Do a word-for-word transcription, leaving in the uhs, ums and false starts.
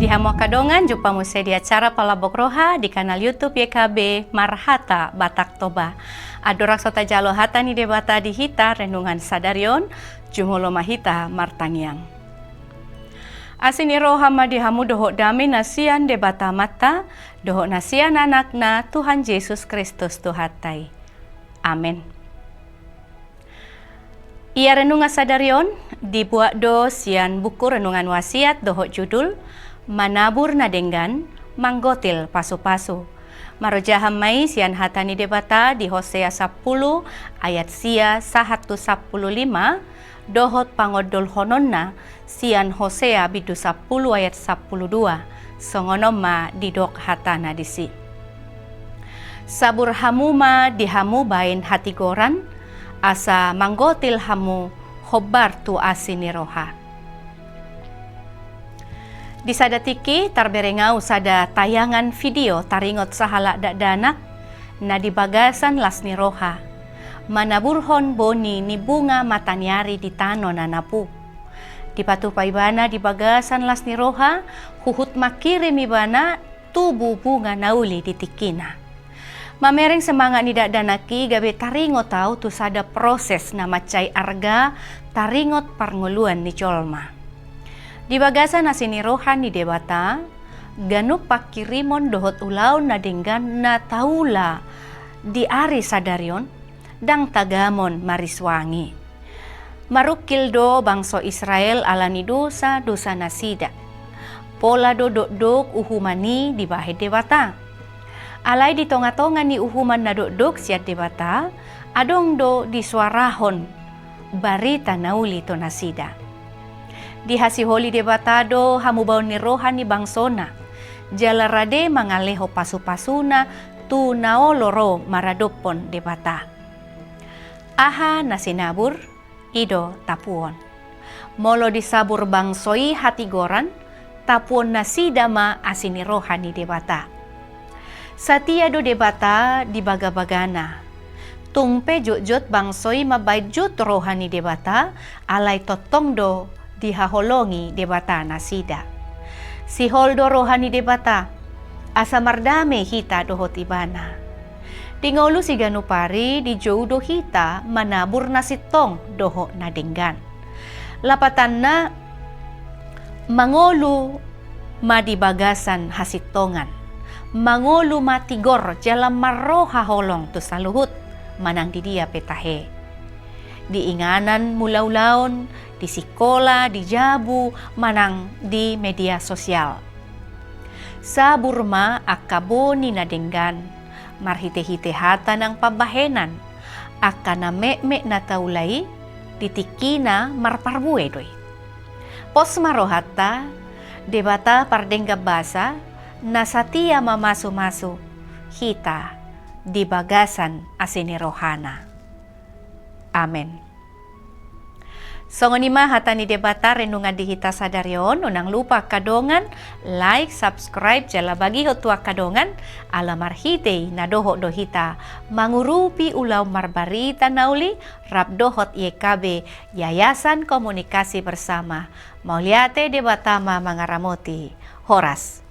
Hamu angka dongan, jumpa muse di acara Palambok Roha di kanal YouTube Y K B Marhata Batak Toba. Andorang so tajalo hata ni Debata di hita renungan sadari on, jumolo ma hita martangiang. Asi ni roha ma di hamu dohot dame na sian Debata Amanta, dohot na sian Anakna Tuhan Jesus Kristus Tuhanta i. Amen. Ia renungan sadari on dibuat do sian buku Renungan Wasiat dohot judul Manabur na Denggan, Manggotil Pasupasu. Marojahan ma i sian hata ni Debata di Hosea sampulu ayat sia sahat tu sampulu lima, dohot pangondolhononna sian Hosea bindu sampulu ayat sampulu dua, songon on ma didok hatana disi. Sabur hamu ma di hamu baen hatigoran, asa manggotil hamu hombar tu asi ni roha. Di sada tingki tarbereng ahu sada tayangan video taringot sahalak dakdanak na di bagasan las ni roha, manaburhon boni ni bunga mataniari di tano na napu. Dipatupa ibana di bagasan las ni roha, huhut mangkirim ibana tubu bunga na uli di tingkina. Mamereng semangat ni dakdanak i gabe taringot ahu tu sada proses na mansai arga taringot parngoluan ni jolma. Di bagasan asi ni roha ni Debata, ganup pangkirimon dohot ulaon na denggan na taula di ari sadari on, ndang tagamon marisuangi. Marungkil do bangso Israel ala ni dosa-dosa nasida. Pola do dokdok uhuman i dibahen Debata. Alai di tonga-tonga ni uhuman na dokdok sian Debata, adong do disoarahon barita na uli tu nasida. Dihasiholi Debata do hamubaon ni roha ni bangsona, jala rade mangalehon pasu-pasuna tu na olo ro maradophon Debata. Aha na sinabur, i do tapuon. Molo disabur bangso i hatigoran, tapuon nasida ma asi ni roha ni Debata. Satia do Debata di bagabagana. Tung pe jotjot bangso i mambaen jut roha ni Debata, alai tongtong do dihaholongi Debata nasida. Sihol do roha ni Debata, asa mardame hita dohot Ibana. Di ngolu siganup ari dijou do hita manabur na sintong dohot na denggan. Lapatanna, mangolu ma di bagasan hasintongan. Mangolu ma tigor jala marroha holong tu saluhut, manang di dia pe tahe. Di inganan mangula ulaon, di sikola, di jabu, manang di media sosial. Sabur ma angka boni na denggan, marhite-hite hata nang pambahenan, angka na metmet na taula i, di tingkina marparbue do i. Pos ma rohanta, Debata pardenggan basa, na satia mamasu-masu hita di bagasan asi ni rohana. Amen. Songon i ma hata ni Debata renungan di hita sadari on, unang lupa angka dongan, like, subscribe, jala bagihon tu angka dongan, ala marhite i na dohot do hita mangurupi ulaon marbarita na uli, rap dohot Y K B, Yayasan Komunikasi Bersama. Mauliate, Debata ma mangaramoti. Horas.